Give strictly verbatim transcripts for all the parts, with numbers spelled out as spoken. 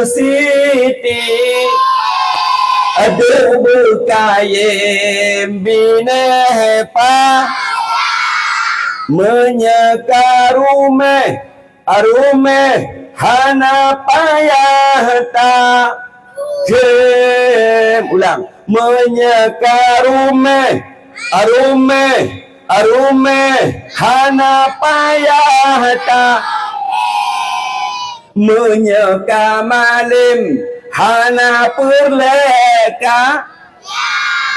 Siti, aduh beukayém binéh pa. Meunyoe ka ruméh, aruméh hana payah ta. Kém, ulang. Meunyoe ka ruméh, aruméh, aruméh hana payah ta. Meunyoe ka malém hana peureulée ka.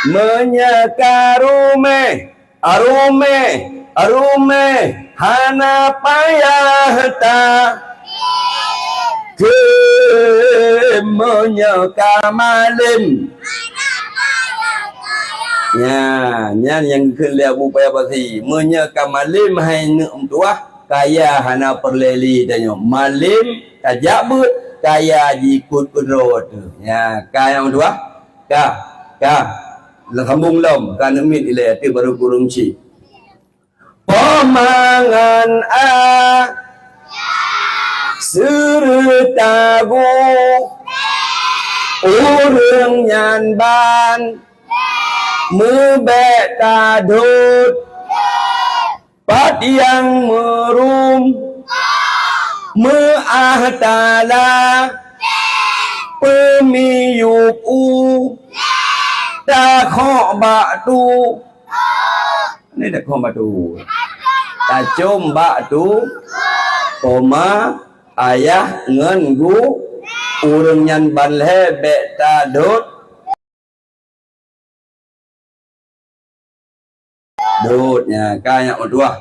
Meunyoe ka ruméh, aruméh, aruméh hana payah ta. Kém, meunyoe ka malém. Nyan, nyan nyang geukheun lé Abu Paya Basi. Meunyoe ka malém hai neuk meutuwah, kaya hana peureulée lé tanyoe. Malém tajak beuet, kaya jiikot keudroe teuh. Nyan, ka nyang meutuwah. Ka, ka. Sambông lom, ka neumiet ilée, ateueh barô kureueng cit. Peumangan a seureuta gu, ureuëng nyan ban meubék tadhôt. Pat nyang meurum meuáh tala, peumiyueb u takhok bak tu. Ni takhok bak tu. Tacôm bak tu. Poma, ayah ngon gu, ureuëng nyan ban lhée bék tadhôt. Dot nyan, ka nyak meutuah.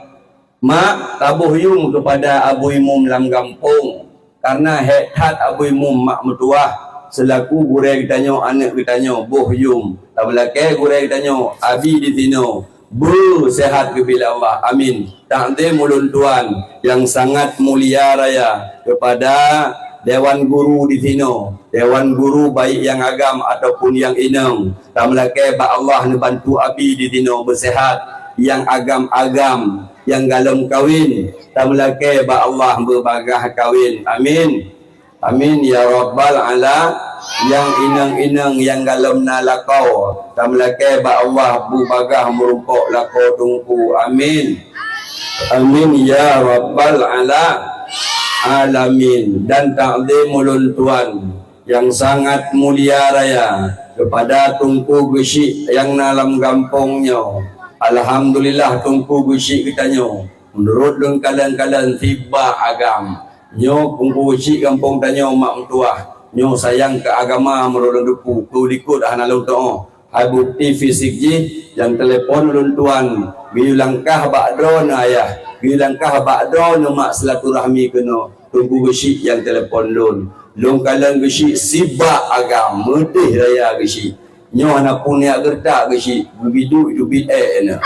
Mak, taboh yum keupada Abu Imum lam gampông. Kareuna hék that Abu Imum mak meutuah, seulaku gurée geutanyoe, aneuëk geutanyoe, boh yum. Tameulakée gurée geutanyoe, abi disinoe, beuseuhat geubri lé Allah. Amin. Takzim ulôn tuan nyang sangat mulia raya keupada dewan guru disinoe, dewan guru baik nyang agam ataupun nyang inong. Tameulakée bak Allah neubantu abi disinoe beuseuhat, nyang agam-agam, nyang galom kawén. Tameulakée bak Allah beubagaih kawén. Amin. Amin ya rabbal ala-, nyang inong-inong nyang galom na lakoe. Tameulakée bak Allah beubagaih meurumpok lakoe teungku. Amin. Amin ya rabbal ala-, alamin. Dan takzim ulôn tuan nyang sangat mulia raya keupada Teungku Geuchik nyang na lam gampông nyoe. Alhamdulillah, Teungku Geuchik geutanyoe, meunurot lôn kalon-kalon, sibak agam. Nyoe Teungku Geuchik gampông tanyoe mak meutuah. Nyoe sayang keu agama meunurot lôn teupeu, keu likot hana lôn teuoh. Hai bukti fisik jih, nyang telepon ulôn tuan, geuyue langkah bak droeneuh ayah, geuyue langkah bak droeneuh mak, silaturahmi keunoe, Teungku Geuchik nyang telepon lôn. Lôn kalon Geuchik sibak agam, meudeh raya Geuchik. Nyoe hana peue neujak geureutak Geuchik, geubiduek teubiet ék nyoe.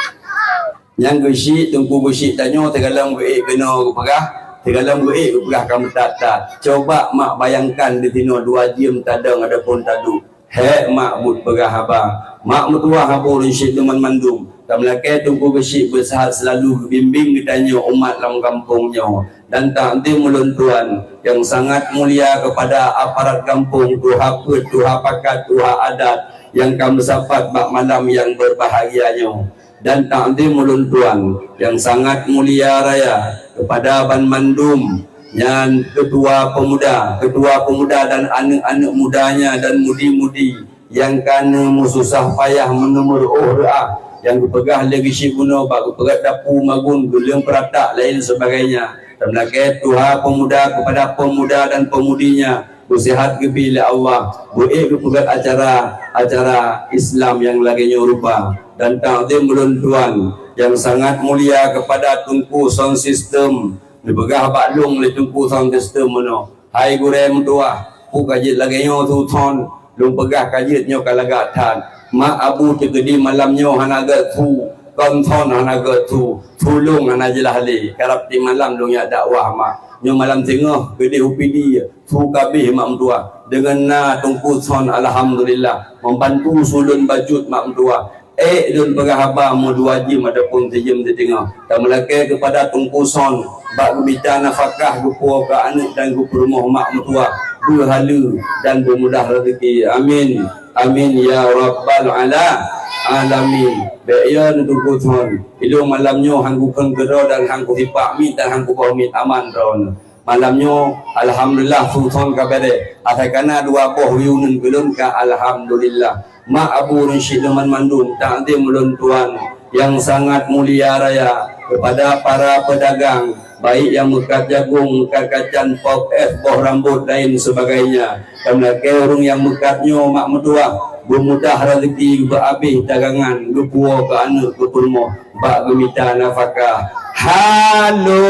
Nyang Geuchik, Teungku Geuchik tanyoe sigohlom geuék keunoe geupeugah, sigohlom geuék geupeugah ka meutat-tat. Coba mak bayangkan disinoe dua jeuem tadong ataupun taduek. Hék mak buet peugah haba. Mak meutuah haba ureuëng syik deungon mandum. Tameulakée Teungku Geuchik beuseuhat seulalu geubimbéng geutanyoe umat lam gampông nyoe. Dan takzim ulôn tuan nyang sangat mulia keupada aparat gampông, tuha peuet, tuha pakat, tuha adat nyang ka meusapat bak malam nyang beubahgia nyoe. Dan takzim ulôn tuan nyang sangat mulia raya keupada banmandum nyan, keutua peumuda, keutua peumuda dan aneuëk-aneuëk mudanya dan mudi-mudi nyang ka neumeususah payah meuneumeuruôh reuah nyang geupeugah lé Geuchik bunoe bak geupeugét dapu magun, geuleueng peuratak laén seubagainya. Tameulakée tuha peumuda keupada peumuda dan peumundinya, beuseuhat geubri lé Allah, beuék geupeugét acara, acara Islam nyang lagée nyoe rupa. Dan takzim ulôn tuan nyang sangat mulia keupada Teungku Sound System, neupeugah bak lôn lé Teungku Sound System meunoe, "Hai gurée meutuah, peue ka jeuet lagée nyoe su sound?" Lôn peugah, "Ka jeuet nyoe ka lagak that. Mak abu teukeudi malam nyoe hana gét su, kon sound hana gét su, su lôn hana jeulaih lé. Karab tieb malam lôn jak dakwah mak. Nyoe malam singoh keudeh u Pidie, su ka abéh mak meutuah. Deungon na Teungku sound, alhamdulillah, meubantu su lôn bacut mak meutuah. Ék lôn peugah haba meudua jeuem ataupun sijeuem siteungoh. Tameulakée keupada Teungku sound bak geumita nafakah geupuwoe keu aneuëk dan geupeurumoh mak meutuah. beuhaleue dan beumudah rezeki. Amin. Amin ya rabbal ala-, alamin. Bék yo neutuku thon. Ilong malam nyoe han kukheun keudroe dan han kusipak miet dan han kuboh miet aman droeneuh. Malam nyoe, alhamdulillah, su thon ka bèrèh. Asai kana dua boh yue uneun keu lôn ka alhamdulillah. Mak Abu Rashid Nyoman mandum, takzim ulôn tuan nyang sangat mulia raya kepada para pedagang, baik nyang meukat jagong, meukat kacang, pop es, boh rambot, lain sebagainya. Dan lakée ureuëng nyang meukat nyoe mak meutuah, beumudah rezeki, beuabéh dagangan, geupuwoe keu aneuëk, geupeureumoh, bak geumita nafakah. Halo.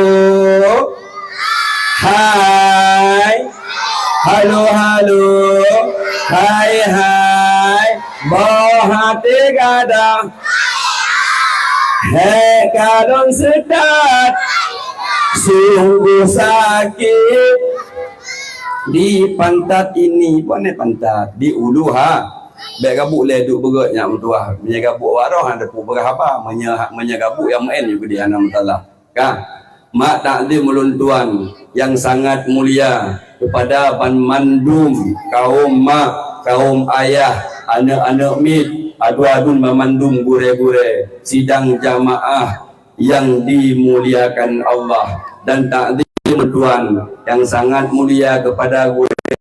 Hai. Halo, halo. Hai, hai. Boh até gadang. Hék kalon seutat. Sungguh sakit di pantat ini. Pane pantat? Di ulu ha. Bék gabuk lé duek beugét nyak meutuah. Meunyoe gabuk waroh, hana teupeu peugah haba. Meunyoe, meunyoe gabuk nyang meu'én yue geudeh hana masalah. Ka, mak takzim ulôn tuan nyang sangat mulia kepada banmandum kaum mak, kaum ayah, aneuëk-aneuëk miet, aduen-aduen banmandum gurée-gurée sidang jamaah yang dimuliakan Allah, dan takzim ulôn tuan nyang sangat mulia kepada gurée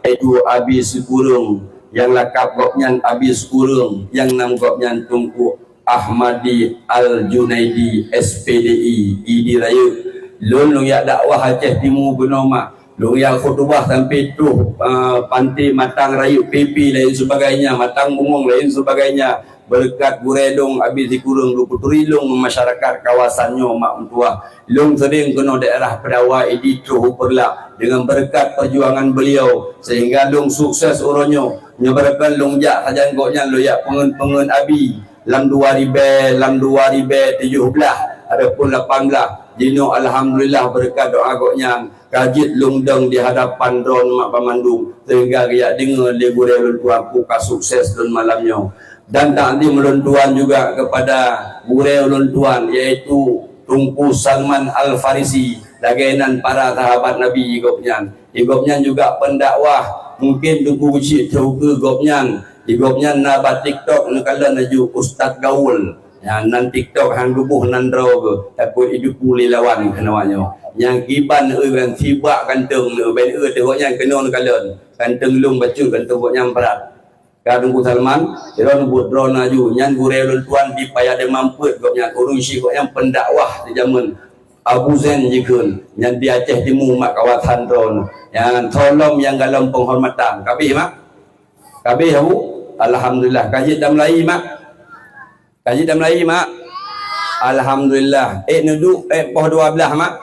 yaitu Abi Sikureueng, nyang lakab gobnyan Abi Sikureueng, nyang nam gobnyan Teungku Ahmadi Al-Junaidi, S P D I, Idi Rayeuk. Lôn, lôn jak dakwah Aceh Timu keunoe mak. Lôn jak khutubah sampai troh, a, Panté Matang Rayeuk, P P lain sebagainya, Matang Bungong lain sebagainya. Beureukat gurée lôn Abi Sikureueng geupeuturi lôn masyarakat kawasan nyoe mak meutuah. Lôn seuring keunoe daerah Peudawa Idi troh u Peureulak deungon beureukat peujuangan beuliau seuhingga lôn sukses uroe nyoe. Nyoe beureukat lôn jak sajan gobnyan lôn jak peungeut-peungeut Abi lam dua ribée, lam dua ribée tujoh blaih ataupun lapan blaih. Jinoe alhamdulillah beureukat doá gobnyan ka jeuet lôn dong di hadapan droeneuh mak banmandum, seuhingga geujak deungoe lé gurée lôn tuan peue ka sukses lôn malam nyoe. Dan takzim ulôn tuan juga kepada gurée ulôn tuan, yaitu Teungku Salman Al-Farisi, lagée nan para sahabat Nabi gobnyan. Gobnyan juga pendakwah, mungkin Teungku Geuchik teukeue gobnyan. Gobnyan na bak TikTok neukalon laju Ustaz Gaul. Nyan nan TikTok han geuboh nan droe geuh, takot ideupu lé lawan keunoe nyoe. Nyang kiban eu ban sibak ganteng neu, ban eu teuh gobnyan keunoe neukalon. Ganteng lôn bacut, ganteng gobnyan brat. Ka Teungku Salman, sidroe neubuet droeneuh laju. Nyan gurée lôn tuan di Paya Deumam Peuet gobnyan, ureuëng syiek gobnyan pendakwah di jameun Abu Zain jikheun, nyan di Aceh Timu mak kawasan droeneuh. Nyan tolom nyang galom penghormatan. Ka abéh mak? Ka abéh Abu? Alhamdulillah. Ka jeuet tamulai mak? Ka jeuet tamulai mak? Alhamdulillah. Ék neuduek, ék poh dua blaih mak?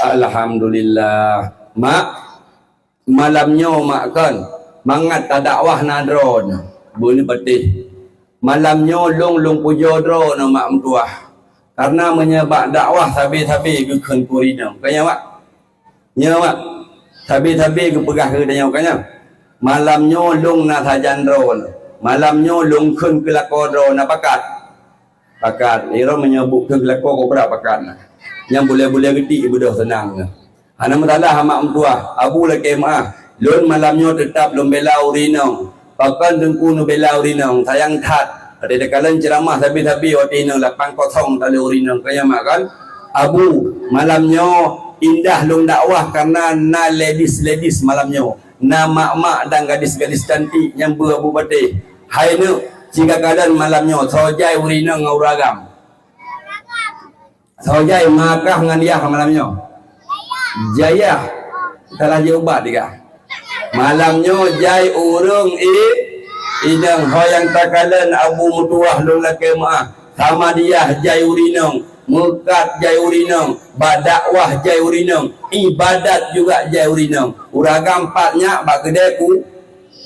Alhamdulillah. Mak, malam nyoe mak kon, mangat tadakwah na droeneuh, beuneuh patéh. Malam nyoe lôn, lôn pujoe droeneuh mak meutuah. Karena meunyoe bak dakwah sabe-sabe geukheun keu ureuëng inong. Ka nyan mak? Nyoe mak, sabe-sabe geupeugah keu geutanyoe ka nyan. Malam nyoe lôn na sajan droeneuh. Malam nyoe lôn kheun keu lakoe droeneuh, na pakat? Pakat. Nirok meunyoe buet kheun keu lakoe, kobra pakat na. Nyang bulée-bulée geutik beudôh seunang na. Hana meusalah mak meutuah, Abu lakée meuáh. Lôn malam nyoe teutab lôn bela ureuëng inong. Pakon teungku neubela ureuëng inong, sayang that. Watée takalon ceuramah sabe-sabe watée inong lapan kosong taleueng ureuëng inong, ka nyan mak kan? Abu, malam nyoe indah lôn dakwah karena na ladies-ladies malam nyoe. Na mak-mak dan gadis-gadis cantik nyang beu Abu patéh. Hai neuk, ci kakalon malam nyoe, soe jai ureuëng inong ngon ureuëng agam? Soe jai Makah ngon Yah malam nyoe? Jai Yah. Salah jeuet ubat digah. Malam nyoe jai ureuëng i-, inong, ho nyang takalon Abu meutuah lôn lakée meuáh. Sama di Yah jai ureuëng inong, meukat jai ureuëng inong, bak dakwah jai ureuëng inong, ibadat juga jai ureuëng inong. Ureuëng agam pat nyak bak keudée ku,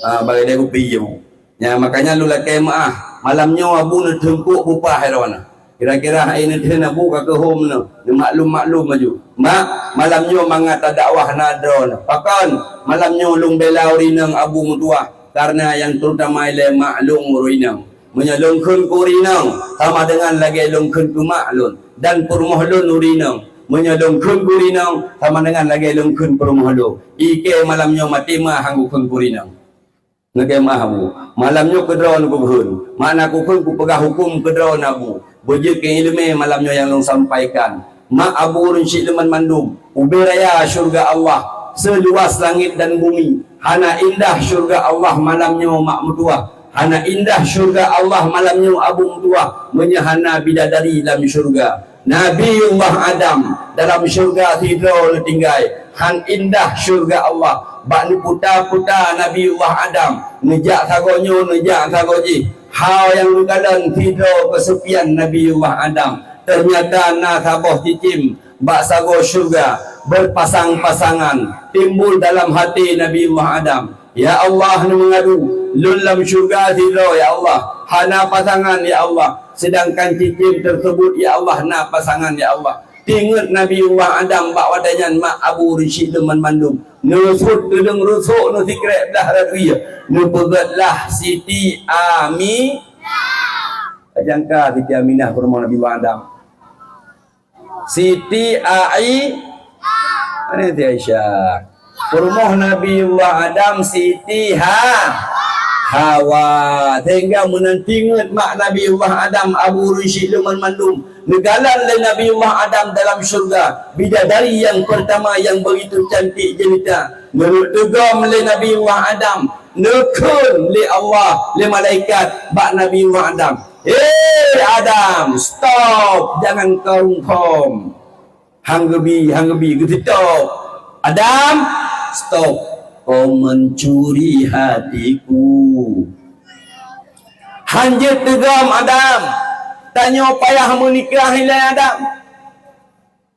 ah, bak keudée kupi jai. Nyan, makanya lôn lakée meuáh, malam nyoe Abu neuteungkok bupah droeneuh. Kira-kira hai neuteun Abu ka keuhom nyoe, neumaklum-maklum laju. Mak, malam nyoe mangat tadakwah na droeneuh. Pakon, malam nyoe lôn bela ureuëng inong Abu meutuah, karena nyang terutama ilée maklum ureuëng inong. Meunyoe lôn kheun keu ureuëng inong, sama dengan lagée lôn kheun keu mak lôn dan peurumoh lôn ureuëng inong. Meunyoe lôn kheun keu ureueng inong, sama deungon lagèe lôn kheun peurumoh lôn. Ikèe malam nyoe maté ma han kukheun keu ureueng inong. Neukheun meu'ah Abu. Malam nyoe keudroe neukukheun. Makna kukheun kupeugah huköm keudroe na Abu. Beujeuet keu ileumèe malam nyoe nyang lôn sampaikan. Mak Abu ureueng syiek lôn banmandum. Ubé raya syeuruga Allah. Seuluwas langét dan bumi. Hana indah syeuruga Allah malam nyoe mak meutuwah. Hana indah syeuruga Allah malam nyoe Abu meutuwah. Meunyoe hana bidadari lam syeuruga. Nabiullah Adam dalam syeuruga sidroe neutinggai. Han indah syeuruga Allah. Bak neuputa-puta Nabiullah Adam, neujak sagoe nyoe, neujak sagoe jih. Hal nyang geukalon sidroe keuseupian Nabiullah Adam. Teunyata na saboh cicém bak sagoe syeuruga beupasang-pasangan timbul dalam até Nabiullah Adam. Ya Allah, neumeungadu, lôn lam syeuruga sidroe, ya Allah, hana pasangan, ya Allah, seudangkan cicém teuseubut, ya Allah, na pasangan, ya Allah. Teuingat Nabiullah Adam bak watèe nyan mak Abu ureueng syiek lôn banmandum. Neusut teudong rusok neusikrek blah rot ie, neupeugöt lah Siti Ami-, Jangka Siti Aminah peurumoh Nabiullah Adam. Siti Ai-, mana Siti Aisyah? Peurumoh Nabiullah Adam Siti Ha-, Hawa. Sehingga meunan teuingat mak Nabiullah Adam, Abu ureueng syiek lôn banmandum. Neukalon lé Nabiullah Adam dalam syeuruga bidadari nyang peurtama nyang begitu cantik jelita. Neurot teugom lé Nabiullah Adam, neukheun lé Allah, lé malaikat bak Nabiullah Adam. "Hei Adam, stop, jangan kau rungkôm." Han geubi, han geubi, geusitop. "Adam, stop, kau mencuri hatiku." Han jeuet teugom Adam, tanyoe payah meunikah ilèe Adam.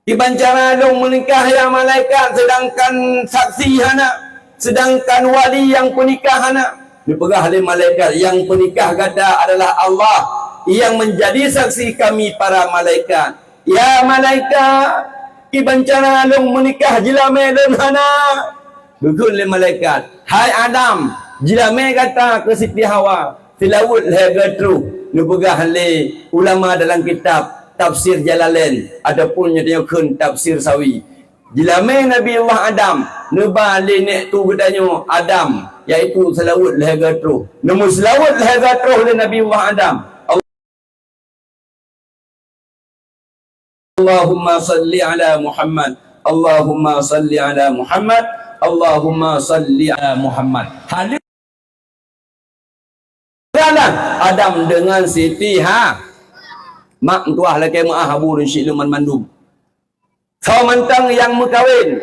Kiban cara lôn meunikah ya malaikat, seudangkan saksi hana, seudangkan wali nyang peunikah hana? Neupeugah lé malaikat, "Nyang peunikah gata adalah Allah, nyang menjadi saksi kami para malaikat." "Ya malaikat, kiban cara lôn meunikah, jilamé lôn hana?" Geukheun lé malaikat, "Hai Adam, jilamé gata keu Siti Hawa, seulaweuet lhèe goe troh." Neupeugah lé ulama dalam kitab Tafsir Jalalain ataupun nyang kheun Tafsir Sawi. Jilamé Nabiullah Adam neuba lé nèk tu geutanyoe Adam, yaitu seulaweuet lhèe goe troh. Neumeuseulaweuet lhèe goe troh lé Nabiullah Adam. Allahumma salli ala Muhammad. Allahumma salli ala Muhammad. Allahumma salli ala Muhammad. Haleue. Adam deungon Siti Ha-, mak meutuah lakèe meu'ah Abu ureueng syiek lôn banmandum. Soe mantong nyang meukawen,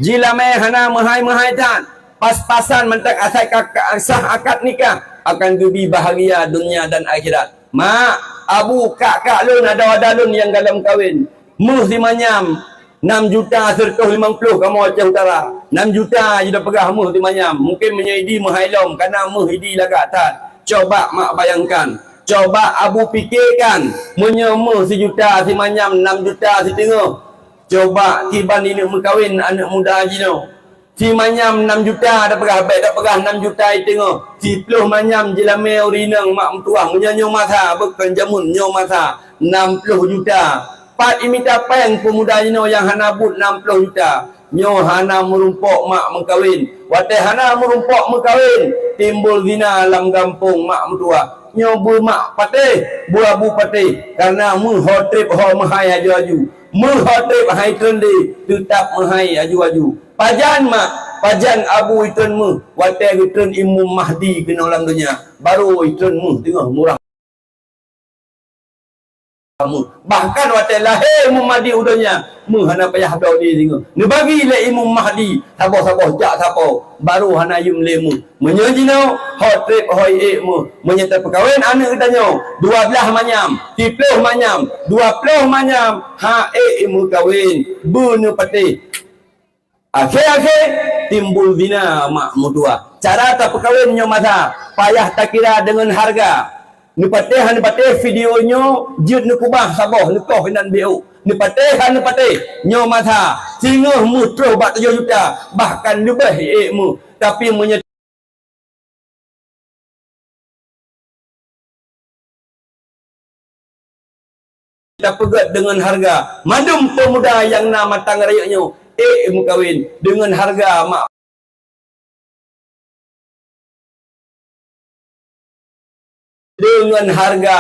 jilamé hana meuhai-meuhai that, pas-pasan mantong asai ka, ka sah akad nikah, akan geubi bahagia dunia dan akhirat. Mak, abu, kak-kak lôn, adoe-adoe lôn nyang galom kawen, meuh simanyam nam juta sireutoh limong ploh kamoe Aceh Utara. Nam juta jeuet peugah meuh simanyam. Mungken meunyoe idi meuhai lom, kana meuh idi lagak that. Coba mak bayangkan. Coba abu pikirkan, meunyoe meuh sijuta simanyam nam juta siteungoh, coba kiban ineuk meukawen aneuk muda jinoe. Simanyam nam juta tapeugah, bèk tapeugah nam juta siteungoh. Siploh manyam jilamé ureueng inong mak meutuah, meunyoe nyoe masa, bukon jameun, nyoe masa, nam ploh juta. Pat imita péng peumuda jinoe nyang hana buet nam ploh juta. Nyoe hana meurumpok mak meukawen. Watèe hana meurumpok meukawen, timbul zina lam gampông mak meutuah. Nyoe beumak patéh, beuabu patéh, kareuna meuho trép ho meuhai aju-aju. Meuho trép hai treun deh, teutab meuhai aju-aju. Pajan mak, pajan abu itreun meuh, watèe geutreun Imum Mahdi keunoe lam donya, barô itreun meuh teungoh murah. Meuh. Bahkan watèe lahé Imum Mahdi u donya, meuh hana payah bloe lé singoh. Neubagi lé Imum Mahdi saboh-saboh jak sapo, barô hana yum lé meuh. Meunyoe jinoe, ho trép ho ék meuh. Meunyoe tapeukawen aneuk geutanyoe, dua blaih manyam, siploh manyam, dua ploh manyam, ha ék meukawen, beu neupatéh. Akhé-akhé timbul zina mak meutuah. Cara tapeukawen nyoe masa, payah takira deungon hareuga. Neupatéh han neupatéh video nyoe jeuet neukubah saboh neukoh inan B O. Neupatéh han neupatéh nyoe masa, singoh meuh troh bak tujoh juta, bahkan leubeh ék meuh. Tapi meunyoe tapeugét deungon hareuga. Mandum peumuda nyang na mantong rayeuk nyoe ék meukawen deungon hareuga mak deungon hareuga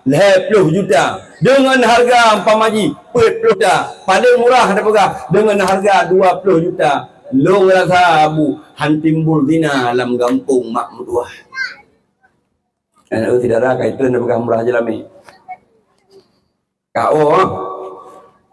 lhèe ploh juta, deungon hareuga umpama jih peuet ploh juta, paléng murah tapeugah deungon hareuga dua ploh juta. Lôn rasa Abu han timbul zina lam gampông mak meutuwah. Aneuk syedara ka itu neupeugah murah jeulamé. Ka oh.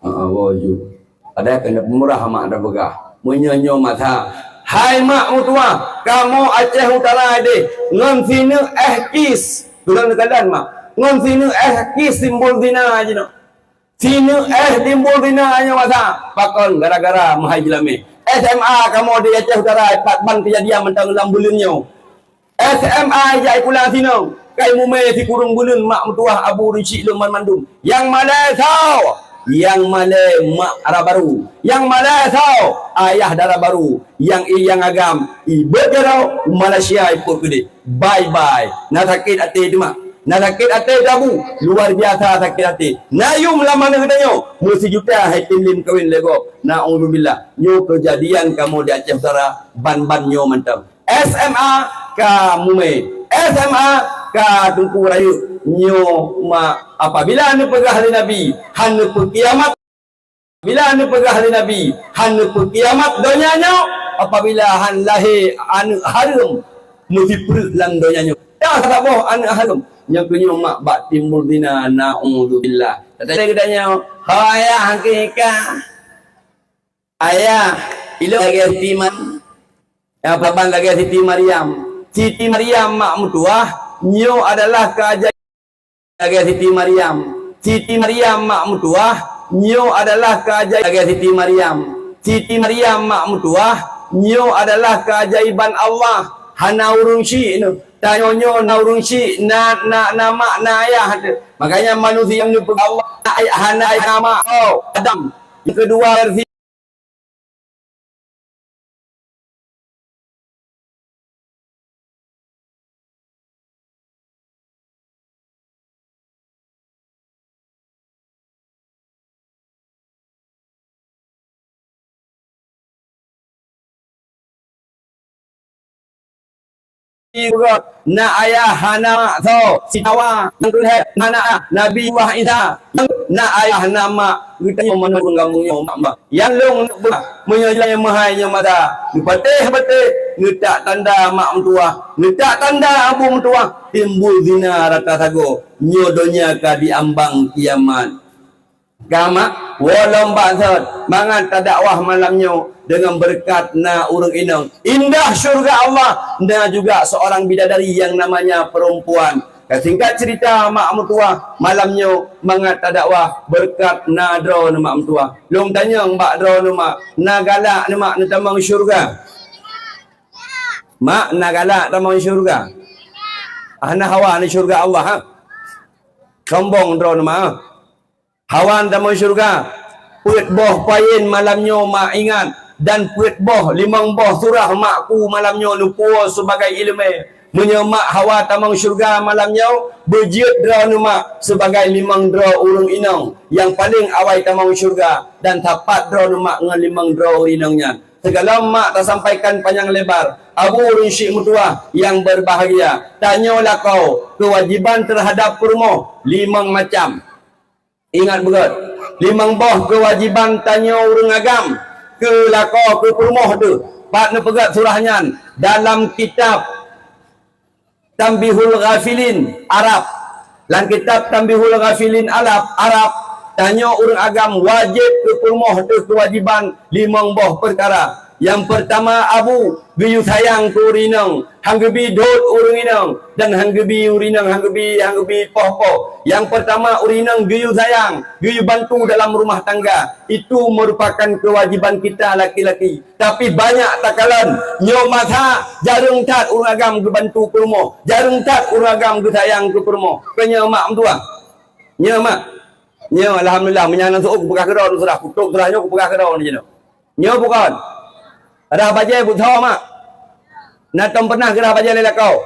Ha, woe ju. Ada kena peumurah mak tapeugah. Meunyoe nyoe masa, hai mak meutuwah, kamoe Aceh Utara deh ngon sineuk éh kis. Tulang neukalon mak. Ngon sineuk éh kis timbul zina jinoe. Sineuk éh timbul zina nyoe masa. Pakon gara-gara meuhai jeulamé. S M A kamoe di Aceh Utara pat ban keujadian mantong lam buleuen nyoe. S M A ijak ikulang sinong, kai mumé sikureueng buleuen mak meutuwah Abu Rishik lôn banmandum. Nyang malèe soe? Nyang malèe mak dara barô. Nyang malèe soe? Ayah dara barô. Nyang i nyang agam, i beuet jaroe, Malaysia ipot keudeh. Bye bye. Na sakét até teuma. Na sakét até Abu. Luar biasa sakét até. Na yum lam aneuk geutanyoe. Meusijuta hai tim lé meukawen lé gob. Naudzubillah. Nyoe keujadian kamoe di Aceh Utara ban-ban nyoe mantong. S M A ka mumé, S M A ka teungku rayeuk. Nyoe mak apabila neupeugah lé Nabi, han neupeukiamat, bila neupeugah lé Nabi, han neupeukiamat donya nyoe, apabila han lahé aneuk hareuem meusipreuk lam donya nyoe. Dah saboh aneuk hareuem nyang keunyoe mak bak timbul zina, naudzubillah. Tadi geutanyoe, hai ayah hakika. Ayah, ilôn lagèe Siti Maryam. Ya, pelaban lagèe Siti Maryam. Siti Maryam mak meutuwah, nyoe adalah keajaiban lagèe Siti Maryam. Siti Maryam mak meutuwah, nyoe adalah keajaiban lagèe Siti Maryam. Siti Maryam mak meutuwah, nyoe adalah keajaiban Allah. Hana ureueng syik nyoe. Tanyoe nyoe na ureueng syik, na, na, na mak, na ayah teuh. Makanya manusia nyang neupeugah Allah, na ayah, hana ayah, na mak. Oh, Adam. Nyang keudua, na ayah hana mak, so, si Hawa, nyang keulhèe hana ayah, Nabi Allah Isa, na ayah na mak, geutanyoe meunan ureueng gampông nyoe mak, mak. Nyang lôn neuk peugah, meunyoe jih meuhai nyoe mata, neupatéh-patéh, neutak tanda mak meutuwah, neutak tanda abu meutuwah, timbul zina rata sagoe, nyoe donya ka diambang kiamat. Ka mak, woe lom bak sot, mangat tadakwah malam nyoe deungon beureukat na ureueng inong. Indah syurga Allah, na juga seorang bidadari yang namanya perempuan. Ka singkat cerita mak meutuwah, malam nyoe mangat tadakwah beureukat na droeneuh mak meutuwah. Lôn tanyong bak droeneuh mak, na galak neuh mak neutamong syurga? Mak, na galak tamong syurga? Hana hawa neuh syurga Allah, ha? Sombong droeneuh mak, ha? Hawa neuh tamong syurga. Peuet boh payen malam nyoe mak ingat, dan peuet boh, limong boh surah mak ku malam nyoe neupuwoe sibagai iéleumé. Meunyoe mak hawa tamong syurga malam nyoe, beujeuet droeneuh mak sibagai limong droe ureueng inong nyang paleng awai tamong syurga, dan sapat droeneuh mak ngon limong droe ureueng inong nyan. Sigohlom mak tasampaikan panyang lebar, abu ureueng syik meutuwah nyang beurbahagia, tanyoe lakoe keuwajiban teuhadab peurumoh limong macam. Ingat beugöt, limong boh keuwajiban tanyoe ureueng agam keu lakoe keu peurumoh teuh. Pat neupeugöt surah nyan dalam kitab Tanbihul Ghafilin Arab. Lam kitab Tanbihul Ghafilin Arab, Arab, tanyoe ureueng agam wajéb keu peurumoh teuh keuwajiban limong boh peukara. Nyang peurtama, abu geuyue sayang keu ureueng inong, han geubi dhôt ureueng inong, dan han geubi ureueng inong, han geubi, han geubi poh-poh. Nyang peurtama, ureueng inong geuyue sayang, geuyue bantu dalam rumah tangga. Itu merupakan kewajiban kita laki-laki. Tapi banyak takalon, nyoe masa jareueng that ureueng agam geubantu peurumoh, jareueng that ureueng agam geusayang keu peurumoh. Keu nyoe mak meutuah. Nyoe mak. Nyoe alhamdulillah, meunyan nan seuôt kupeugah keudroe, surah kutôb, surah nyoe kupeugah keudroe jinoe. Nyoe bukon. Rhah bajèe beusoe mak. Na tom pernah geurhah bajèe lé lakoe?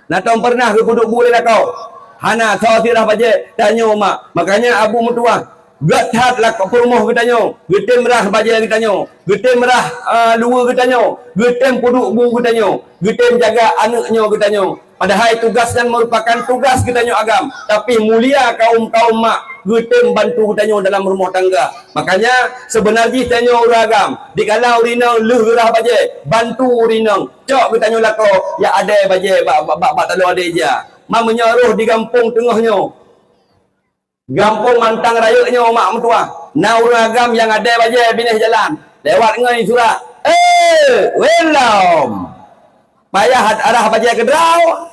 Na tom pernah geupeuduek bu lé lakoe? Hana soe sirah bajée, tanyoe mak. Makanya Abu meutuah, gét that lakoe peurumoh geutanyoe, geutem rah bajée geutanyoe, geutem rah, ah, luweue geutanyoe, geutem peuduek bu geutanyoe, geutem jaga aneuëk nyoe geutanyoe. Padahai tugas nyan meurupakan tugas geutanyoe agam, tapi mulia kaum-kaum mak geutem bantu geutanyoe dalam rumoh tangga. Makanya, seubeuna jih tanyoe ureuëng agam, dikala ureuëng inong lheueh geurah bajée, bantu ureuëng inong, cok geutanyoe lakoe, ya adée bajée bak, bak, bak, bak taloe adée jih. Ma meunyoe roh di gampông teungoh nyoe, gampông Mantang Rayeuk nyoe mak meutuah, na ureuëng agam nyang adée bajée binéh jalan, lewat ngon surat, "Eh, welom!" Payah arah bajée keudrau.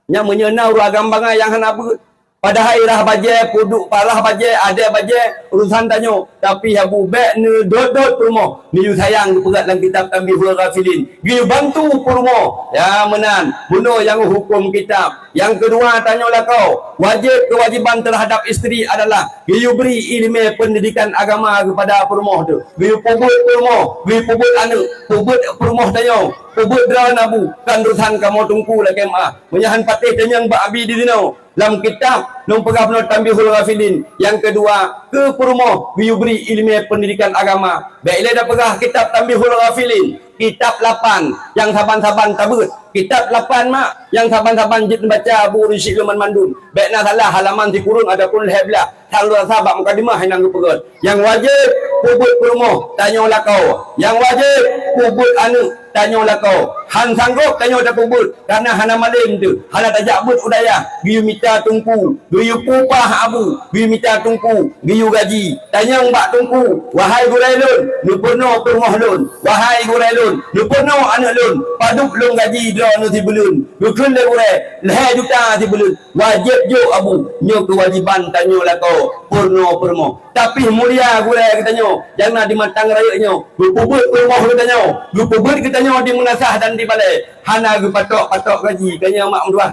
Nyan meunyoe na ureuëng agam bangai nyang hana beuet. Padahai rah bajée, peuduek parah bajée, adée bajée, urusan tanyoe. Tapi Abu bék neudot-dot peurumoh, neuyue sayang geupeugah lam kitab Tanbihul Ghafilin. Geuyue bantu peurumoh. Ya, meunan. Bunoe nyang huköm kitab. Nyang keudua tanyoe lakoe, wajéb keuwajéban teuhadab istri adalah geuyue bri iéleumé peundidikan agama keupada peurumoh teuh. Geuyue peubuet peurumoh, geuyue peubuet aneuëk, peubuet peurumoh tanyoe, peubuet droeneuh Abu, kan urusan kamoe teungku lakée meuáh. Meunyoe han patéh tanyong bak Abi di sinoe, lam kitab lôn peugah bunoe Tanbihul Ghafilin. Nyang keudua, keu peurumoh geuyue bri iéleumé peundidikan agama. Bék ilée tapeugah kitab Tanbihul Ghafilin, kitab lapan nyang saban-saban tabeuet. Kitab lapan mak nyang saban-saban jeuet neubaca Abu Rashid lôn banmandum. Bék na salah halaman sikureueng ataupun lhée blaih. Sang rasa bak mukadimah nyang geupeugét. Nyang wajéb peubuet peurumoh tanyoe lakoe. Nyang wajéb peubuet aneuëk tanyoe lakoe. Han sanggob tanyoe tapeubuet, kareuna hana malém teuh, hana tajak beuet u dayah, geuyue mita teungku, geuyue peupah Abu, geuyue mita teungku, geuyue gaji. Tanyong bak teungku, "Wahai gurée lôn, neupeurunoe peurumoh lôn. Wahai gurée lôn, neupeurunoe aneuëk lôn. Padub lôn gaji droeneuh sibuleuen?" Geukheun lé gurée, "Lhée juta sibuleuen." Wajéb jok Abu, nyoe keuwajéban tanyoe lakoe peurunoe peurumoh. Tapi mulia gurée geutanyoe nyang na di Mantang Rayeuk nyoe, geupeubuet peurumoh geutanyoe, geupeubuet geutanyoe di meunasah dan di balée, hana geupatok-patok gaji. Kanya mak meutuah,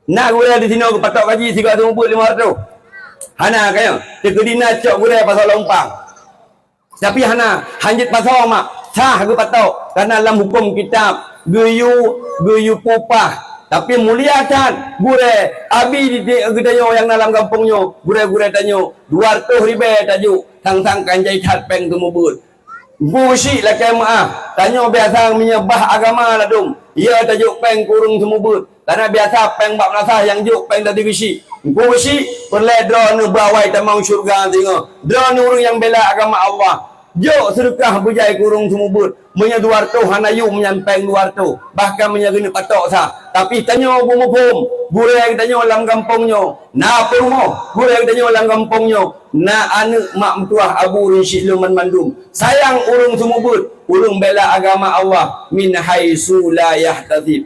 na gurée di sinoe geupatok gaji sigoe teumeubuet lima ratus? Hana kanya. Teukeudi na cok gurée pasal lompang. Tapi hana, hanjeuet pasoe mak, sah geupatok, kareuna lam huköm kitab geuyue, geuyue peupah. Tapi mulia that gurée, Abi di, di geutanyoe nyang na lam gampông nyoe, gurée-gurée tanyoe, dua ratus ribée tajok, sang-sang kan jai that péng teumeubuet. Geusyik lakée meuáh, tanyoe biasa meunyeubah agama ladôm, ya tajok péng keu ureuëng teumeubuet. Kareuna biasa péng bak meunasah nyang jok péng dari geusyik. Geusyik peureulée droeneuh beuawai tamong syeuruga singoh. Droeneuh ureuëng nyang bela agama Allah. Jok seudeukah beujai keu ureuëng teumeubuet. Meunyoe dua ratus hana yum nyan péng dua ratus. Bahkan meunyoe geuneuk patok sa. Tapi tanyoe beumuphom, gurée geutanyoe lam gampông nyoe na peurumoh, gurée geutanyoe lam gampông nyoe na aneuëk mak meutuah Abu Rashid lôn banmandum. Sayang ureuëng teumeubuet, ureuëng bela agama Allah min haitsu la yahtasib.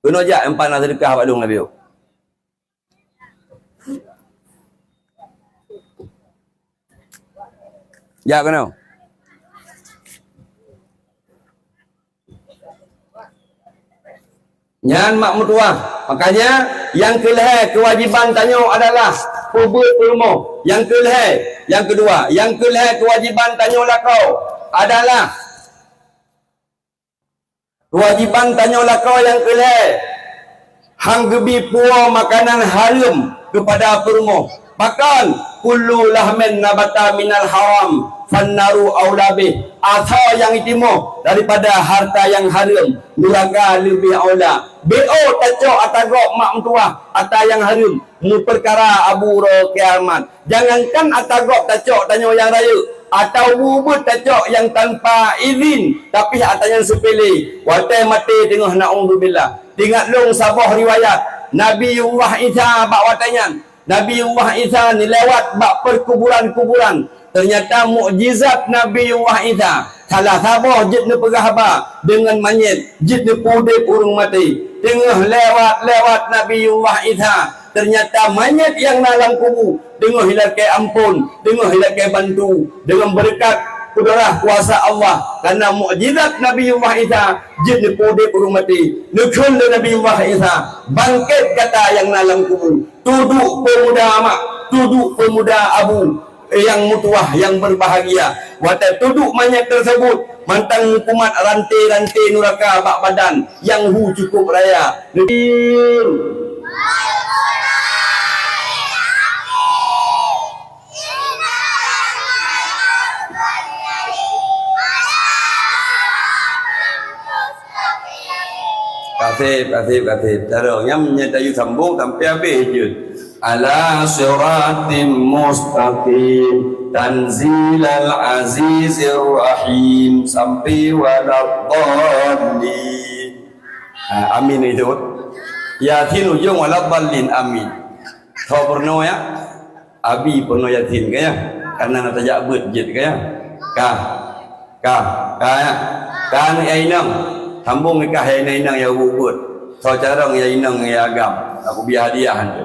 Keunoe jak empat na seudeukah bak lôn Nabi. Jak keunoe. Nyan mak meutuah. Makanya, nyang keulhée keuwajéban tanyoe adalah peubuet peurumoh. Nyang keulhée, nyang keudua, nyang keulhée keuwajéban tanyoe lakoe adalah Keuwajéban tanyoe lakoe nyang keulhée, han geubi puwoe makanan hareuem keupada peurumoh. Pakon? Kullu lahmin nabata minal haram, fannaru aula bih. Asoe nyang jitimoh daripada hareuta nyang hareuem, nuraka leubeh aula. Beu tacok ata gob mak meutuwah, ata nyang hareuem, meupeukara abu uroe kiamat. Jangankan ata gob tacok tanyoe nyang rayeuk, atawa ubeuet tacok nyang tanpa idhin, tapi ata nyang seupele, watée maté teungoh, naudzubillah. Teuingat lôn saboh riwayat, Nabiullah Isa bak watée nyan, Nabiullah Isa neulewat bak peukuburan-kuburan. Teunyata mukjizat Nabiullah Isa, salah saboh jeuet neupeugah haba deungon manyét, jeuet neupeuudeb ureuëng maté. Teungoh lewat-lewat Nabiullah Isa, teunyata manyét nyang na lam kubu teungoh ilakée amphon, teungoh ilakée bantu deungon beureukat kudrah kuasa Allah. Kareuna mukjizat Nabiullah Isa jeuet neupeuudeb ureuëng maté. Neukheun lé Nabiullah Isa, "Bangkét gata nyang na lam kubu." Tuduek peumuda mak, tuduek peumuda abu nyang meutuwah, nyang beubahgia. Watée tuduek manyét teuseubut, mantong meukumat ranté-ranté nuraka bak badan nyang hu cukup raya. Kaseb, kaseb, kaseb. Cara nyan, nyan tayue sambong sampai habéh jeuet. Ala siratim mustaqim, tanzilal azizir rahim, sampai waladdallin. Ha, amin itu. Yasin ujong waladdallin, amin. Tho peurunoe ya. Abi peurunoe Yasin ka ya. Karena na tajak beuet jeuet ka ya. Ka. Ka. Ka ya. Ka aneuk nyang inong. Sambong nikah nyang inong nyang ubeut. Tho carông nyang inong nyang agam. Aku bri hadiah tu.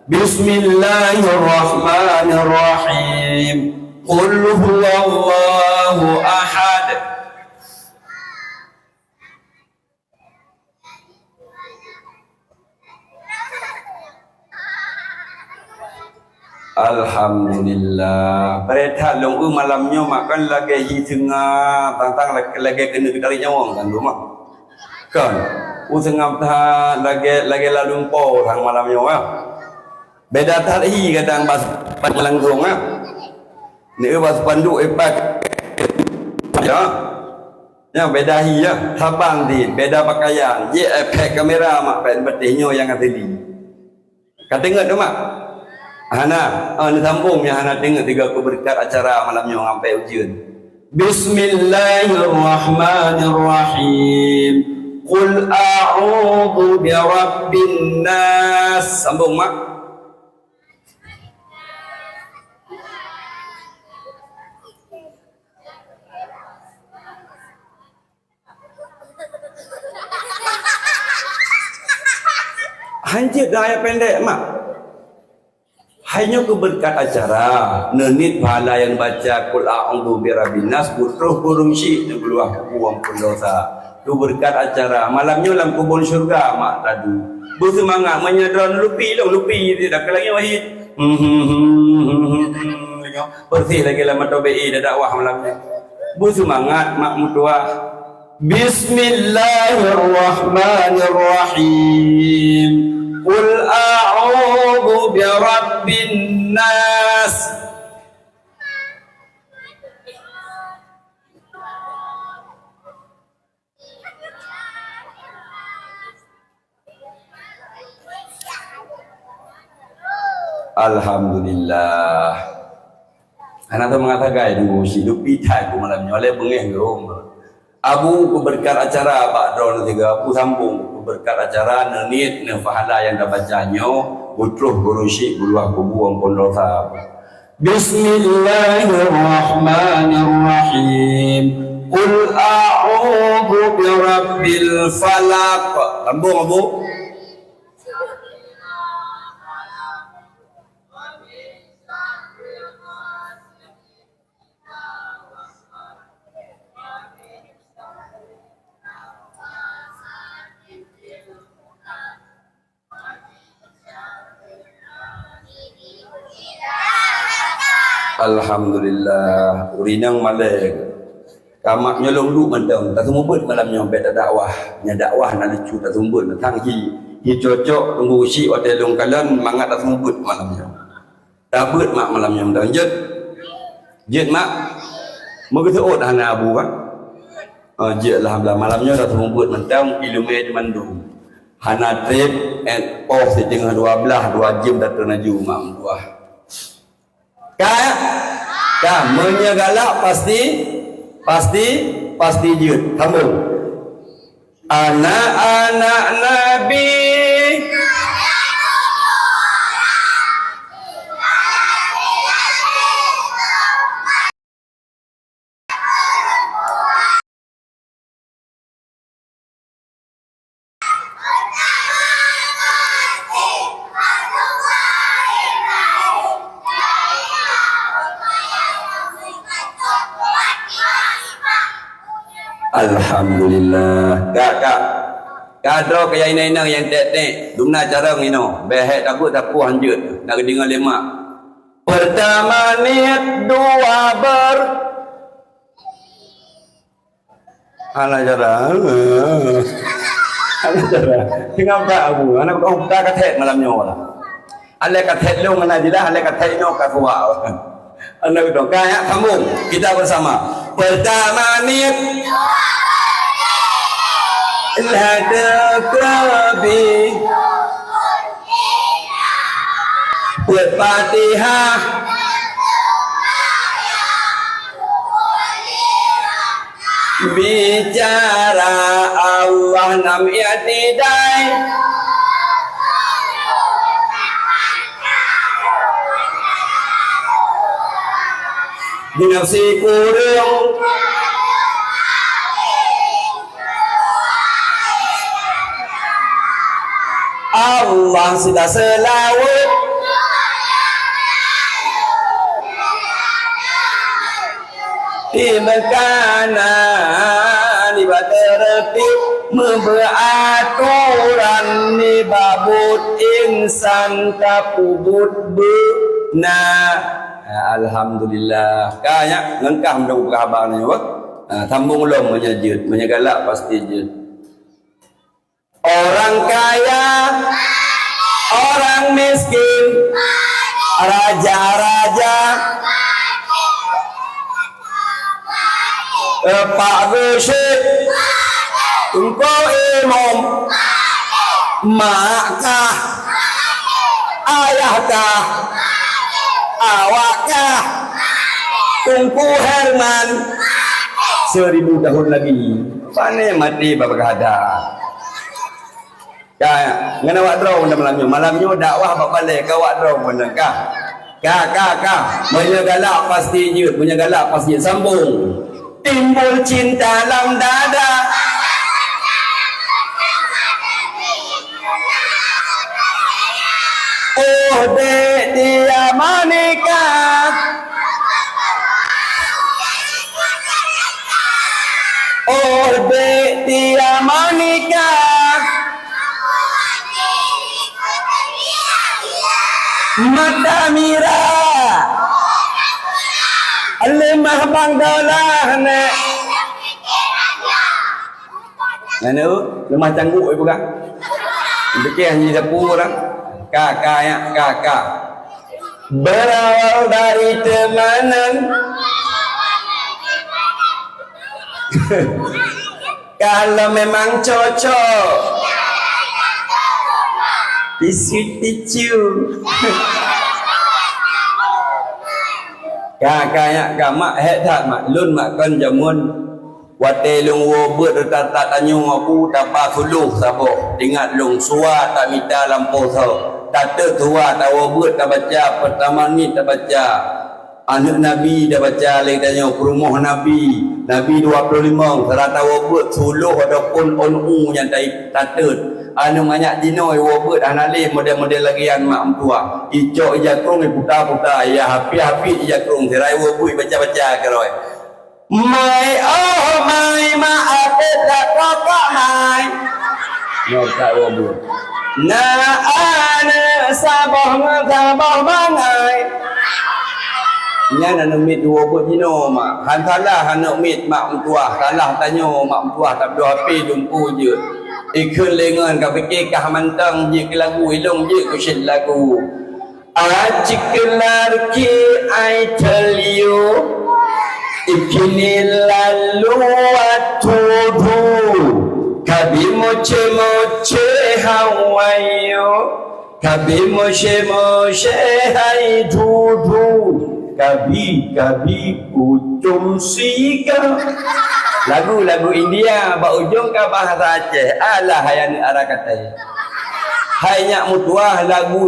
Bismillahirrahmanirrahim. Qul huwallahu ahad. Alhamdulillah. Beureukat lôn eu malam nyoe mak kan lagèe hi teungoh tang-tang lagèe keuneuk tarék nyawöng kan lôn mak. Kan. U teungoh that lagèe, lagèe laleueng po tang malam nyoe ah. Beda that hi kadang bak pandanggong ah. Ni bak spanduk ipat. Ya. Nyan beda hi ya, saban di, beda pakaian. Ji efek kamera mak pet beutih nyoe nyang asli. Ka teungeut tu mak? Hana, ah, neusambong nyang hana teungeut tiga keu beureukat acara malam nyoe sampai ujeuen. Bismillahirrahmanirrahim. Qul a'udzu birabbin nas. Sambong mak. Hanjeuet dah ayat pendek mak. Hai nyoe keu beureukat acara, neuniet pahala nyang baca Qul a'udzu birabbin nas, beutroh burung syik, neubuluah kubu amphon dosa. Keu beureukat acara, malam nyoe lam kubon syurga mak tadu. Beuseumangat meunyoe droeneuh lupi lôn, lupi tidak keu langit wahid. Persis lagèe lam mata B E dakwah malam nyoe. Beuseumangat mak meutuah. Bismillahirrahmanirrahim. Qul a'udzu birabbin nas. Alhamdulillah. Hana teumangat sagai teungku, si lupi that ku malam nyoe lé beungéh geuh. Abu keu beureukat acara bak droeneuh tiga, Abu sambong keu beureukat acara neuniet neupahala nyang tabaca nyoe, beutroh burung syik buluah kubu amphon dosa. Bismillahirrahmanirrahim. Qul a'udzu birabbil falaq. Sambong Abu. Alhamdulillah, ureueng inong malée. Kamak nyoe lôn duek mantong, taseumeubeuet malam nyoe bèk tadakwah. Nyoe dakwah na lucu taseumeubeuet, tang hi, hi cocok teungku usyik watèe lôn kalon mangat taseumeubeuet malam nyoe. Tabeuet mak malam nyoe mantong. Jeuet? Jeuet mak? Meugeuseut hana abu kan? Oh, jeuet alhamdulillah. Malam nyoe dah seumeubeuet mantong ileumèe di mandum. Hana trép, eh, poh siteungoh dua blaih, dua jeuem dah teunaju mak meutuah. Ka? Ka, meunyoe galak pasti, pasti, pasti jeuet. Sambung. Anak-anak Nabi. Alhamdulillah. Kak, kak. Ka droe keu nyang inong-inong nyang tek-tek. Dumna carông inoe. Bèk hèk takot sapeue hanjeuet. Na geudeungoe lé mak. Pertama niet, dua ber-, Hana cara. Hana cara. Tinggai bak abu. Hana bak ka thèt malam nyoe lah. Alah ka thèt lôn hana jeulaih, alah ka thèt nyoe ka suwak. Hana beutôi. Ka, ya, sambung. Kita bersama. Pertama niet. Lah dekat. Fatihah. Bicara Allah nam iktidai. Binafsi kurung. Allah sida seulaweuet. Di meukana nibak teureuti meubeuatoran nibak buet insan tapeubuet beuna. Alhamdulillah. Ka nyak ngon kah meudoe haba nyoe. Ha, sambong lom meunyoe jeuet, meunyoe galak pasti jeuet. Orang kaya, orang miskin, raja-raja, eh, Pak Geuchik, Teungku Imum, mak kah, ayah kah, awak kah, Teungku Herman, seribu tahun lagi. Pane maté bak beukada. Ka, ngon awak droe pun malam nyoe. Malam nyoe dakwah bak balée, ka awak droe pun ka. Ka, ka, ka. Meunyoe galak pasti jeuet, meunyoe galak pasti jeuet. Sambung. Timbul cinta lam dada. Oh, dek dia menikah. Oh, dek dia menikah. Mata mirah. Leumah bang dolah, nek. Nyan tu, leumah cangguek ibu kan. Dikeh nyi sapu orang. Ka, ka, ya, ka, ka. Berawal dari teumanan. Kalau memang cocok. Tisu-tisu. Ka, ka, ya, ka, mak, hek that, mak. Lôn, mak, kon jameun. Watée lôn woe beuet, ta-, ta-, tanyoe aku taba suluh saboh. Ingat lôn, sua tamita lampôh soe. Tateuk sua tawoe beuet tabaca, peurtama nit tabaca Aneuëk Nabi tabaca lé tanyoe, peurumoh Nabi, Nabi dua ploh limong, sira tawoe beuet suluh ataupun ôn u nyang ta-, tateut. Aneuëk manyak jinoe woe beuet hana lé model-model lagée nyan mak meutuah. Icok ija krong iputa-puta, iya hapi-hapi ija krong, sira woe beuet baca-baca keurôi. Mai, oh, mai, mak até tak kokok, mai. Nyoe ka dua buet. Na aneuk saboh ngon saboh bangai. Nyan aneuk miet dua buet jinoe, mak. Han salah aneuk miet mak meutuah. Salah tanyoe mak meutuah, tabloe hapé dumpeue jeuet. Ikheun lé ngon ka pike kah mantong jeuet keu lagu, ilong jeuet keu syet lagu. Aci keular ki I tell you, ikini lalu atudu, kabi moce-moce hawayo, kabi moce-moce hai dudu, kabi, kabi ucum sika. Lagu-lagu India, bak ujong ka bahasa Aceh. Alah, hai aneuk ara katai. Hai nyak meutuah lagu